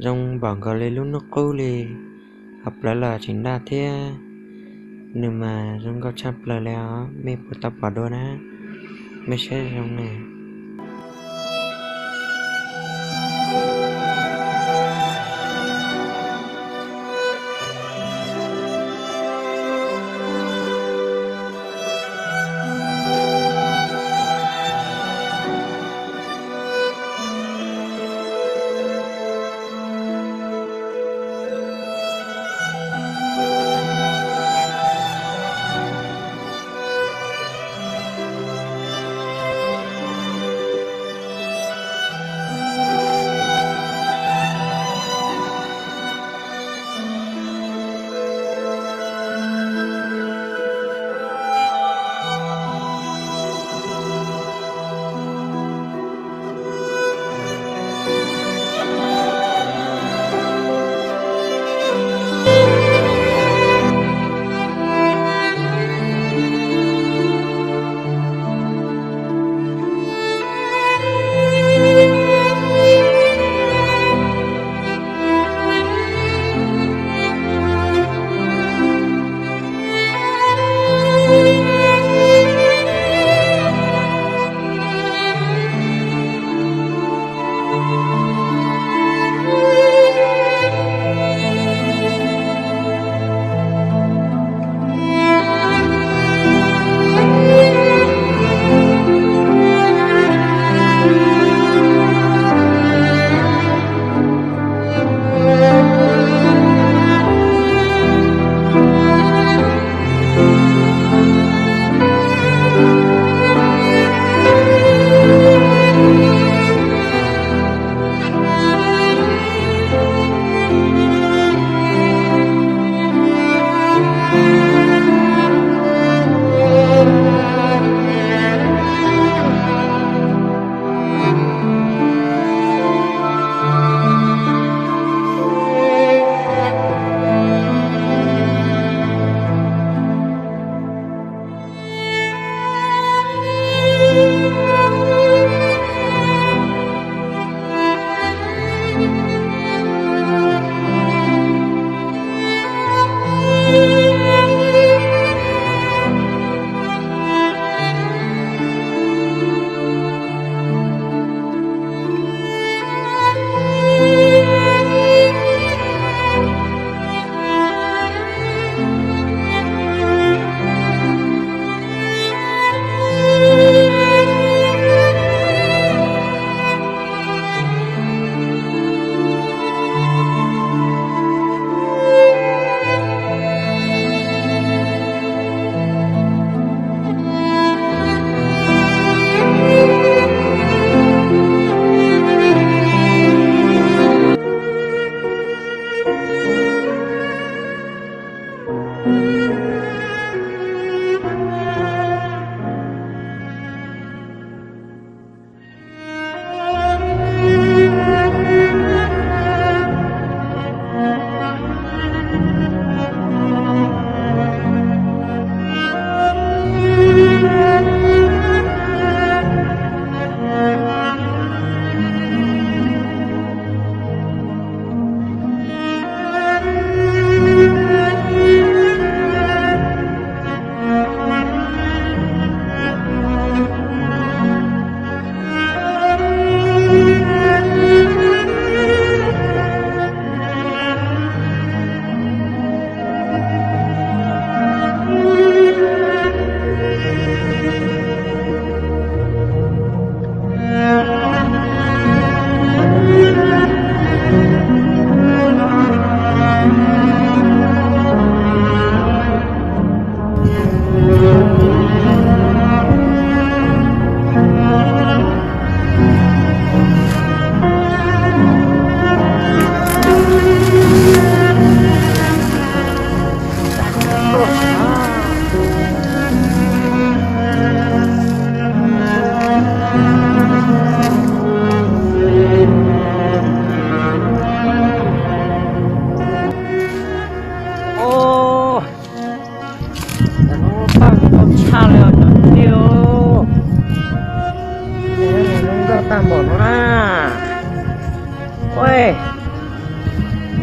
Zoo npaum nkaus li lub hnub qub li, hauv plawv los tseem nroj thiab. Nws mas zoo nkauj tshaj plaws li os, mej puas tau pom dua na? Mej saib zoo na.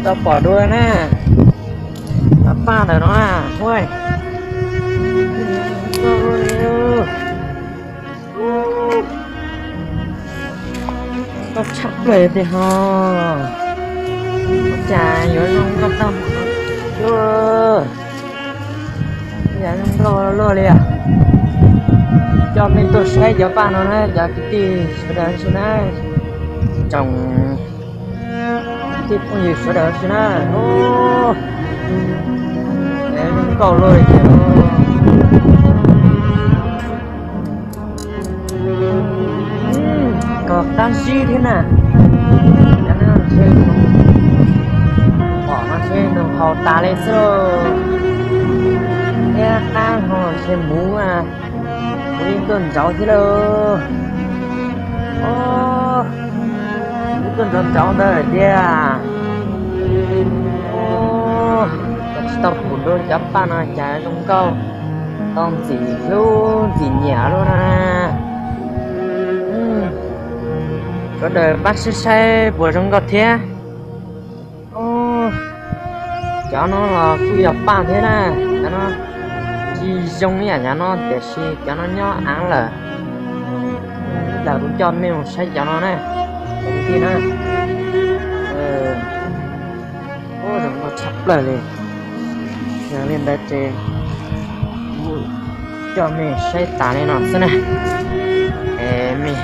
Tau pom dua na, cov paj ntawm no na, ua, koj tshaj plaws tiag ho, ua cas yuav zoo nkauj tag, yuav zoo nkauj luaj li. Coj mej tuaj saib cov paj no na cov kwv tij sawv daws xwb na, tsoom kwv tij phooj ywg sawv daws xwb na. Zoo nkauj luaj li tiag. Koj qab zib thiab na, cov no ntshe pom no ntshe nws haus tas li xwb lauj, thiab qab ho ntshe muv, muv yeej tuaj ntsauv thiab lauj. Muv tuaj ntsauv ntsauv ntawd tiag. Tsis tau pum dua cov paj no cas zoo nkauj, tau ntxim hlub ntxim nyiam luaj na. Sawv daws pab saib saib puas zoo nkauj thiab. Cov no los kuj yog paj thiab na, cov no tsis zoo ib yam cov no tiam sis cov no nyob av lawm. Ib ntsis kuv coj mej mus saib cov no na, cov kwv tij na. Ua zoo nkauj tshaj plaws li. Yog li ntawd ces kuv coj mej saib tas li no xwb na. Es mej